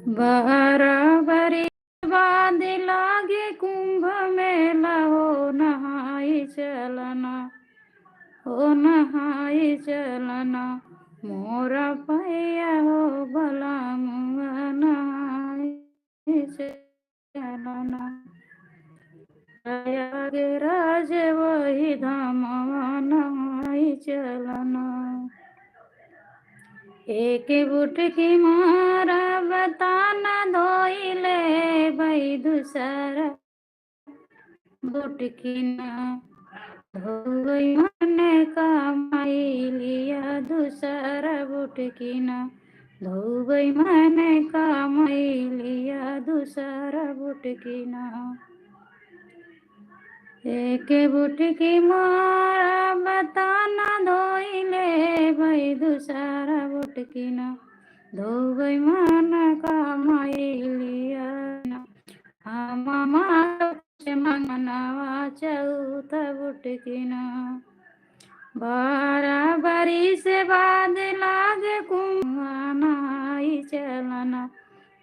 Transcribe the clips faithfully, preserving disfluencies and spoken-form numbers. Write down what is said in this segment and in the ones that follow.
बारह बरिस बाद लागे कुंभ मेला हो, नहाई चलना, हो नहाई चलना, मोरा पैया हो बलमुआ, नहाई चलना। प्रयागराज वही धामवा, नहाई चलना। एक बुटकी मारा बताना धोई ले भाई, दूसरा बुटकी ना धोई मन कमाई लिया, दूसरा बुटकी ना धोई मन कमाई लिया, दूसरा बुटकी ना। एक बुटकी मारा बताना धोई ले भाई, दूसरा बुटकी ना धोई मन कमाई लिया ना। हम मारो से मंगनवा चौथ बुटकी ना। बारह बरिस बाद लागे कुंभ, नहाई चलना,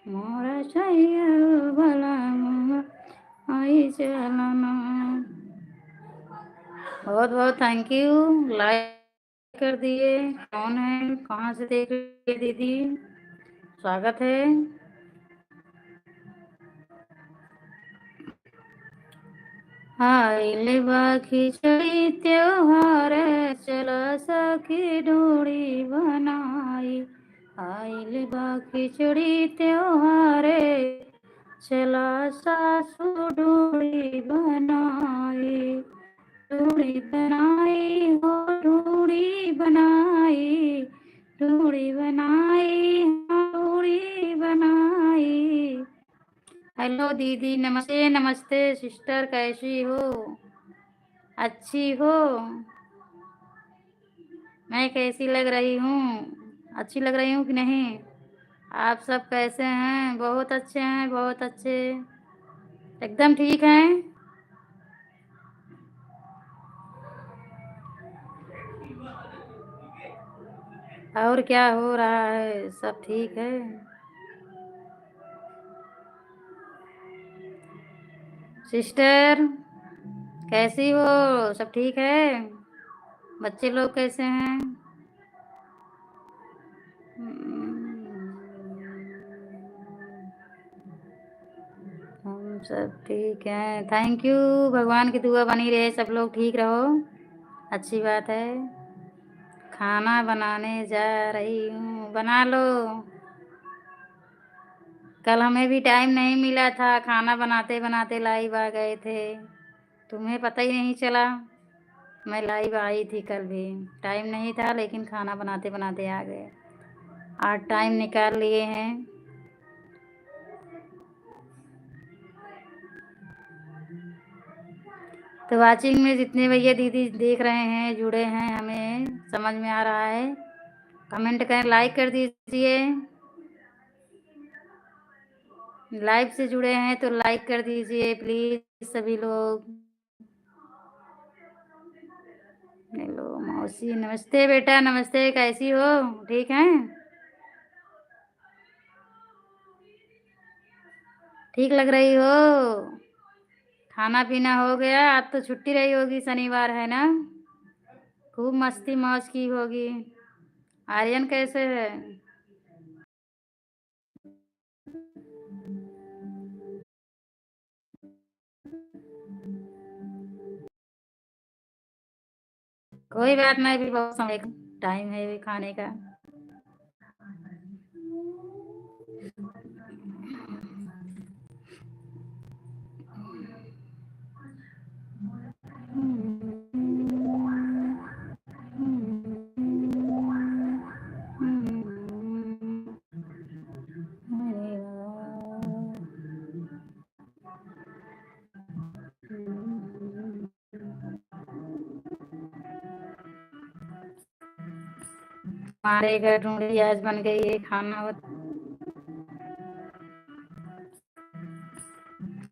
मोरा सैया बलमुआ, आई चलना। बहुत बहुत thank you। Like कर दिए। कौन है, कहाँ से देख रही है दीदी? स्वागत है। आइल बा खिचड़ी त्योहार, चला सखी ढोड़ी बनाई। आइल बा खिचड़ी त्योहार, चला सासू ढोड़ी बनाई। ढोड़ी बनाई हो, ढोड़ी बनाई, ढोड़ी बनाई, ढोड़ी बनाई। Hello दीदी, नमस्ते, नमस्ते sister, कैसी हो? अच्छी हो? मैं कैसी लग रही हूँ? अच्छी लग रही हूँ कि नहीं? आप सब कैसे हैं? बहुत अच्छे हैं, बहुत अच्छे, एकदम ठीक हैं। और क्या हो रहा है? सब ठीक है? Sister, कैसी हो? सब ठीक है? बच्चे लोग कैसे हैं? हम्म, हम सब ठीक हैं। Thank you। भगवान की दुआ बनी रहे, सब लोग ठीक रहो, अच्छी बात है। खाना बनाने जा रही हूँ, बना लो। कल हमें भी time नहीं मिला था, खाना बनाते बनाते live आ गए थे, तुम्हें पता ही नहीं चला। मैं live आई थी कल भी, time नहीं था, लेकिन खाना बनाते बनाते आ गए। आज time निकाल लिए हैं। तो watching में जितने भैया दीदी देख रहे हैं, जुड़े हैं, हमें समझ में आ रहा है, comment करें, like कर दीजिए। Live से जुड़े हैं तो like कर दीजिए please सभी लोग। Hello मौसी, नमस्ते बेटा, नमस्ते, कैसी हो? ठीक हैं? ठीक लग रही हो? खाना पीना हो गया? आज तो छुट्टी रही होगी, शनिवार है ना, खूब मस्ती मौज की होगी। आर्यन कैसे है? कोई बात नहीं, अभी बहुत समय का time है अभी खाने का। हमारे घर ढूंढी आज बन गई है खाना, वो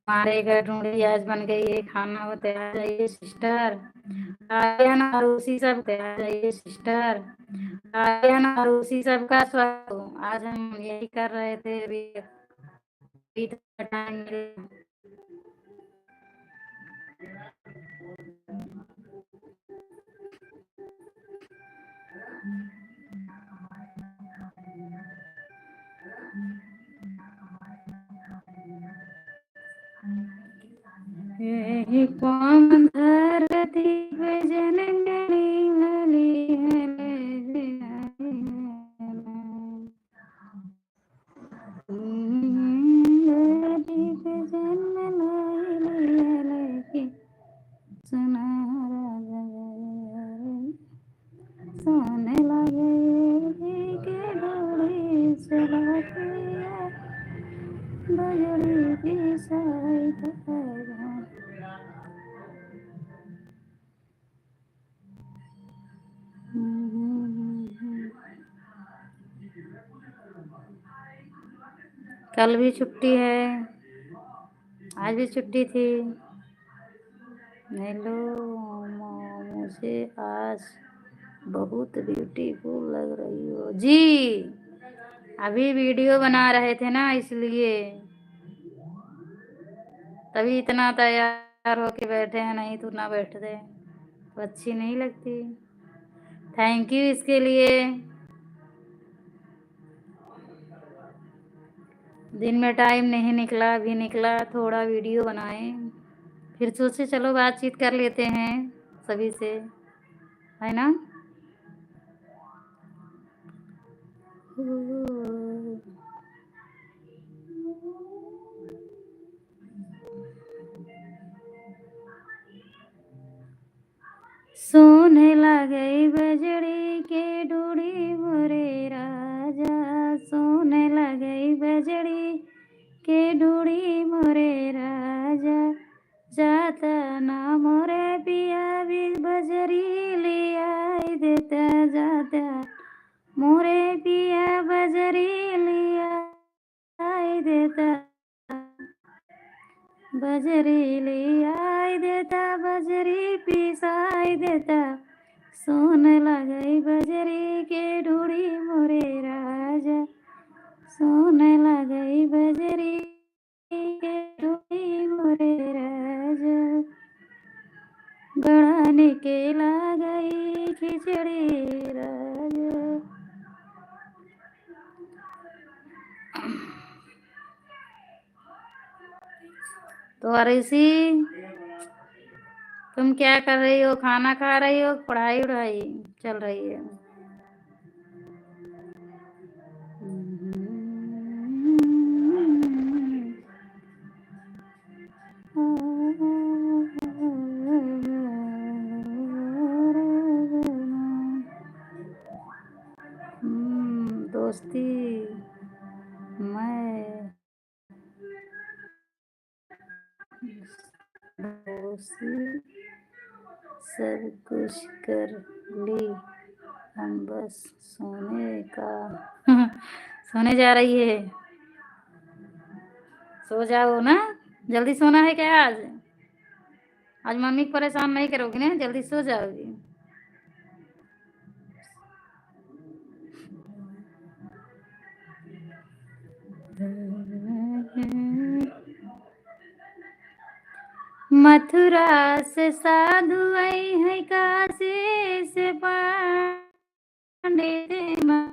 हमारे घर ढूंढी आज बन गई है खाना, वो तैयार, जाइए sister। आर्यन और उसी सब तैयार, जाइए sister। आर्यन और उसी सब का स्वागत हो। आज हम यही कर रहे थे, अभी, अभी तो time मिला। यही कौन धरती पे जनम लेली हले। धरती पे जनम लेली हले कि सुनहरा गगन सोने लगे के डोरी चला के बजड़ी पिसाई। कल भी छुट्टी है, आज भी छुट्टी थी। हेलो, म-, मुझे आज बहुत beautiful लग रही हो। जी, अभी video बना रहे थे ना, इसलिए तभी इतना तैयार होके बैठे हैं, नहीं तो ना बैठते तो अच्छी नहीं लगती। Thank you इसके लिए। दिन में time नहीं निकला, अभी निकला, थोड़ा video बनाए, फिर सोचे चलो बातचीत कर लेते हैं सभी से, है ना? सोने लगे बजड़ी के डोरी मोरे राजा, सोने लगे बजड़ी के डोरी मोरे राजा, जाता ना मोरे पिया भी बजरी लियाई देता, जाता मोरे पिया बजरी लियाई देता, बजरी लियाई देता, बजरी पिसाई देता। सोने लगे बजरी के डोरी मोरे राजा, सोने लगे बजरी के डोरी मोरे राजा, गड़ाने के लागई खिचड़ी राजा। तो अरुषि, तुम क्या कर रही हो? खाना खा रही हो? पढ़ाई उढ़ाई चल रही है? हम्म, दोस्ती, मैं दोस्ती सब कुछ कर ली, हम बस सोने का सोने जा रही है। सो जाओ ना, जल्दी सोना है क्या आज? आज मम्मी को परेशान नहीं करोगी ना, जल्दी सो जाओगी। मथुरा से साधु आई है, काशी से पंडित मा-,